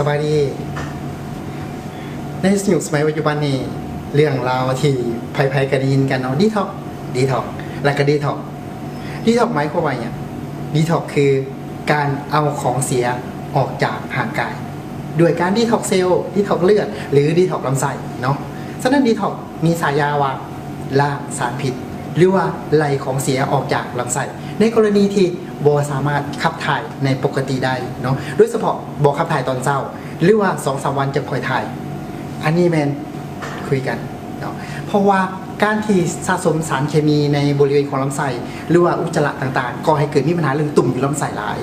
ສະບາຍດີ. ໃນຍຸກສະໄໝປັດຈຸບັນນີ້ ເລື່ອງລາວທີ່ໃຜໆກໍໄດ້ຍິນກັນເນາະ ດີທັອກ ດີທັອກ ແລ້ວກໍດີທັອກ. ດີທັອກໝາຍຄວາມວ່າຫຍັງ? ດີທັອກຄືການເອົາຂອງເສຍອອກຈາກຮ່າງກາຍ ດ້ວຍການດີທັອກເຊວ ດີທັອກເລືອດ ຫຼື ດີທັອກລຳໄສ້ເນາະ. ສະນັ້ນດີທັອກມີສາຍາວ່າລ້າງສານພິດ ຫຼືວ່າໄລ່ຂອງເສຍອອກຈາກລຳໄສ້ ໃນກໍລະນີທີ່ບໍ່ສາມາດຂັບຖ່າຍໃນປົກກະຕິໄດ້ເນາະ ໂດຍສະເພາະບໍ່ຂັບຖ່າຍຕອນເຊົ້າ ຫຼືວ່າສອງສາມວັນຈະຄ່ອຍຖ່າຍ. ອັນນີ້ແມ່ນຄຸຍກັນເນາະ ເພາະວ່າການທີ່ສະສົມສານເຄມີໃນບໍລິເວນຂອງລຳໄສ້ ຫຼືວ່າອຸດຈະລະຕ່າງໆ ກໍ່ໃຫ້ເກີດມີບັນຫາເລື່ອງຕຸ່ມຢູ່ລຳໄສ້ຫຼາຍ,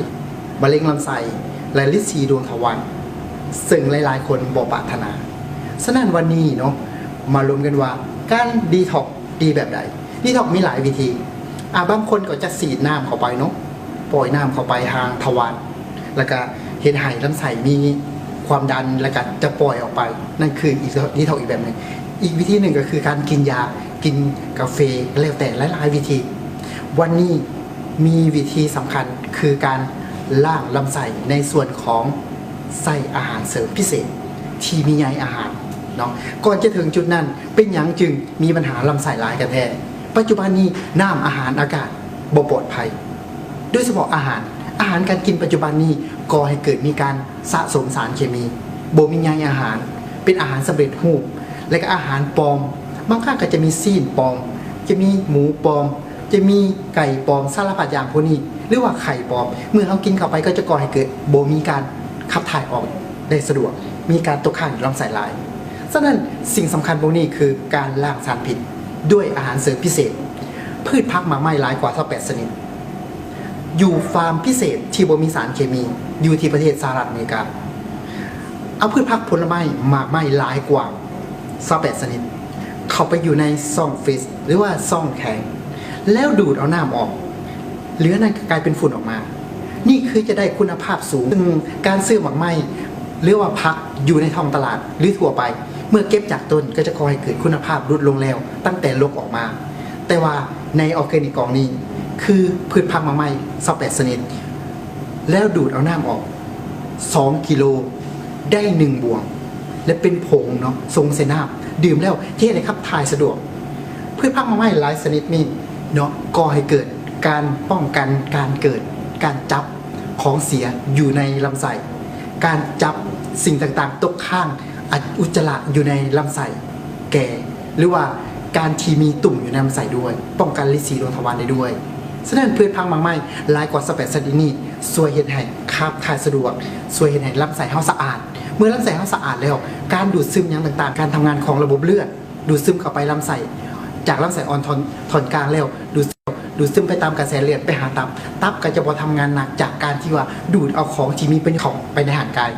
ມະເລັງລຳໄສ້ ແລະ ລິດສີດວງທະວານ ເຊິ່ງຫຼາຍໆຄົນບໍ່ປາດຖະໜາ. ສະນັ້ນວັນນີ້ເນາະ ມາລົມກັນວ່າການດີທັອກດີແບບໃດ? ດີທັອກມີຫຼາຍວິທີ. ອາ ບາງຄົນກໍຈະສີດນ້ຳເຂົ້າໄປເນາະ ປ່ອຍນ້ຳເຂົ້າໄປທາງທະວານ ແລ້ວກະເຮັດໃຫ້ລຳໄສ້ມີຄວາມດັນ ແລ້ວກະຈະປ່ອຍອອກໄປ. ນັ້ນຄືອີກ ດີທັອກອີກແບບໜຶ່ງ. ອີກວິທີໜຶ່ງກໍຄືການກິນຢາ, ກິນກາເຟ ກໍແລ້ວແຕ່ ຫຼາຍໆວິທີ. ວັນນີ້ມີວິທີສຳຄັນຄືການລ້າງລຳໄສ້ໃນສ່ວນຂອງໃສ່ອາຫານເສີມພິເສດທີ່ມີໃຍອາຫານເນາະ. ກ່ອນຈະເຖິງຈຸດນັ້ນ ເປັນຫຍັງຈຶ່ງມີບັນຫາລຳໄສ້ຫຼາຍກັນແທ້? ປັດຈຸບັນນີ້ນ້ຳ ອາຫານ ອາກາດບໍ່ປອດໄພ ໂດຍສະເພາະອາຫານ ອາຫານການກິນປັດຈຸບັນນີ້ກໍ່ໃຫ້ເກີດມີການສະສົມສານເຄມີ ບໍ່ມີໃຍອາຫານ ເປັນອາຫານສຳເລັດຮູບ ແລະກະອາຫານປອມ. ບາງຄັ້ງກໍຈະມີຊີ້ນປອມ ຈະມີໝູປອມ ຈະມີໄກ່ປອມ ສາລະພັດຢ່າງພວກນີ້ ຫຼືວ່າໄຂ່ປອມ. ເມື່ອເຮົາກິນເຂົ້າໄປກໍຈະກໍ່ໃຫ້ເກີດບໍ່ມີການຂັບຖ່າຍອອກໄດ້ສະດວກ ມີການຕົກຄ້າງຢູ່ລຳໄສ້ຫຼາຍ. ສະນັ້ນສິ່ງສຳຄັນພວກນີ້ຄືການລ້າງສານພິດດ້ວຍອາຫານເສີມພິເສດ. ພືດຜັກໝາກໄມ້ຫຼາຍກວ່າຊາວແປດຊະນິດ ຢູ່ຟາມພິເສດທີ່ບໍ່ມີສານເຄມີ ຢູ່ທີ່ປະເທດສະຫະລັດອາເມລິກາ ເອົາພືດຜັກຜົນລະໄມ້ ໝາກໄມ້ຫຼາຍກວ່າຊາວແປດຊະນິດ ເຂົ້າໄປຢູ່ໃນຊ່ອງຟຣີດ ຫຼືວ່າຊ່ອງແຂງ ແລ້ວດູດເອົານ້ຳອອກ ເຫຼືອນັ້ນກໍກາຍເປັນຝຸ່ນອອກມາ. ນີ້ຄືຈະໄດ້ຄຸນນະພາບສູງ. ຊຶ່ງການຊື້ໝາກໄມ້ ຫຼືວ່າຜັກຢູ່ໃນທ້ອງຕະຫຼາດ ຫຼືທົ່ວໄປ ເມື່ອເກັບຈາກຕົ້ນກໍຈະກໍ່ໃຫ້ເກີດຄຸນນະພາບຫຼຸດລົງແລ້ວ ຕັ້ງແຕ່ລົກອອກມາ. ແຕ່ວ່າໃນອໍແກນິກກ່ອງນີ້ ຄືພືດຜັກໝາກໄມ້ຊາວແປດຊະນິດ ແລ້ວດູດເອົານ້ຳອອກສອງກິໂລ ໄດ້ໜຶ່ງບ່ວງ ແລະເປັນຜົງເນາະ ຊົງໃສ່ນ້ຳ ດື່ມແລ້ວຈະເຮັດໃຫ້ຂັບຖ່າຍສະດວກ. ພືດຜັກໝາກໄມ້ຫຼາຍຊະນິດນີ້ເນາະ ກໍ່ໃຫ້ເກີດການປ້ອງກັນການເກີດການຈັບຂອງເສຍຢູ່ໃນລຳໄສ້, ການຈັບສິ່ງຕ່າງໆຕົກຄ້າງ ອະ ອຸດຈະລະຢູ່ໃນລຳໄສ້ແກ່ ຫຼືວ່າການທີ່ມີຕຸ່ມຢູ່ໃນລຳໄສ້ດ້ວຍ, ປ້ອງກັນລິດສີດວງທະວານໄດ້ດ້ວຍ. ສະນັ້ນພືດຜັກໝາກໄມ້ຫຼາຍກວ່າຊາວແປດຊະນິດນີ້ ຊ່ວຍເຮັດໃຫ້ຂັບຖ່າຍສະດວກ, ຊ່ວຍເຮັດໃຫ້ລຳໄສ້ເຮົາສະອາດ. ເມື່ອລຳໄສ້ເຮົາສະອາດແລ້ວ, ການດູດຊຶມຫຍັງຕ່າງໆ, ການທຳງານຂອງລະບົບເລືອດ ດູດຊຶມເຂົ້າໄປລຳໄສ້, ຈາກລຳໄສ້ອ່ອນທ່ອນ ທ່ອນກາງແລ້ວ ດູດ ດູດຊຶມໄປຕາມກະແສເລືອດໄປຫາຕັບ, ຕັບກໍຈະບໍ່ທຳງານໜັກຈາກການທີ່ວ່າດູດເອົາຂອງທີ່ມີປະໂຫຍດເຂົ້າໄປໃນຮ່າງກາຍ,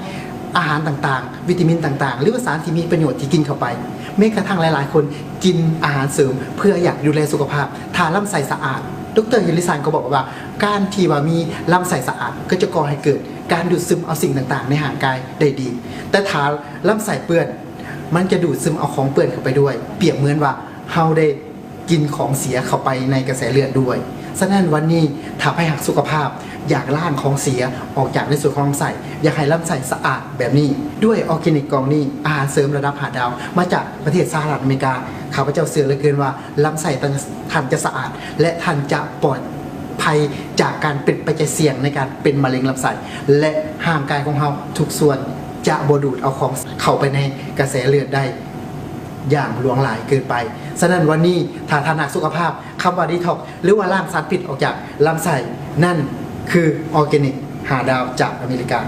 ອາຫານຕ່າງໆ, ວິຕາມິນຕ່າງໆ ຫຼືວ່າສານທີ່ມີປະໂຫຍດທີ່ກິນເຂົ້າໄປ. ແມ້ກະທັ່ງຫຼາຍໆຄົນກິນອາຫານເສີມເພື່ອຢາກດູແລສຸຂະພາບ. ຖ້າລຳໄສ້ສະອາດ, ດຣ. ເຮລິສັນກໍບອກວ່າ ການທີ່ວ່າມີລຳໄສ້ສະອາດກໍຈະກໍ່ໃຫ້ເກີດການດູດຊຶມເອົາສິ່ງຕ່າງໆໃນຮ່າງກາຍໄດ້ດີ, ແຕ່ຖ້າລຳໄສ້ເປື້ອນ ມັນຈະດູດຊຶມເອົາຂອງເປື້ອນເຂົ້າໄປດ້ວຍ, ປຽບເໝືອນວ່າເຮົາໄດ້ກິນຂອງເສຍເຂົ້າໄປໃນກະແສເລືອດດ້ວຍ. ສະນັ້ນວັນນີ້ ຖ້າໃຜຮັກສຸຂະພາບ, ຢາກລ້າງຂອງເສຍອອກຈາກໃນສ່ວນຂອງລຳໄສ້, ຢາກໃຫ້ລຳໄສ້ສະອາດແບບນີ້, ດ້ວຍອໍແກນິກກ່ອງນີ້, ອາຫານເສີມລະດັບຫ້າດາວ ມາຈາກປະເທດສະຫະລັດອາເມລິກາ, ຂ້າພະເຈົ້າເຊື່ອເຫຼືອເກີນວ່າ ລຳໄສ້ທ່ານຈະສະອາດ ແລະ ທ່ານຈະປອດໄພຈາກການເປັນປັດໄຈສ່ຽງໃນການເປັນມະເລັງລຳໄສ້ ແລະ ຮ່າງກາຍຂອງເຮົາທຸກສ່ວນຈະບໍ່ດູດເອົາຂອງເຂົ້າໄປໃນກະແສເລືອດໄດ້ຢ່າງຫຼວງຫຼາຍເກີນໄປ. ສະນັ້ນວັນນີ້ ຖ້າທ່ານຮັກສຸຂະພາບ, ຄຳວ່າດີທັອກ ຫຼືວ່າລ້າງສານພິດອອກຈາກລຳໄສ້ ນັ້ນຄືອໍແກນິກຫ້າດາວຈາກອາເມລິກາ.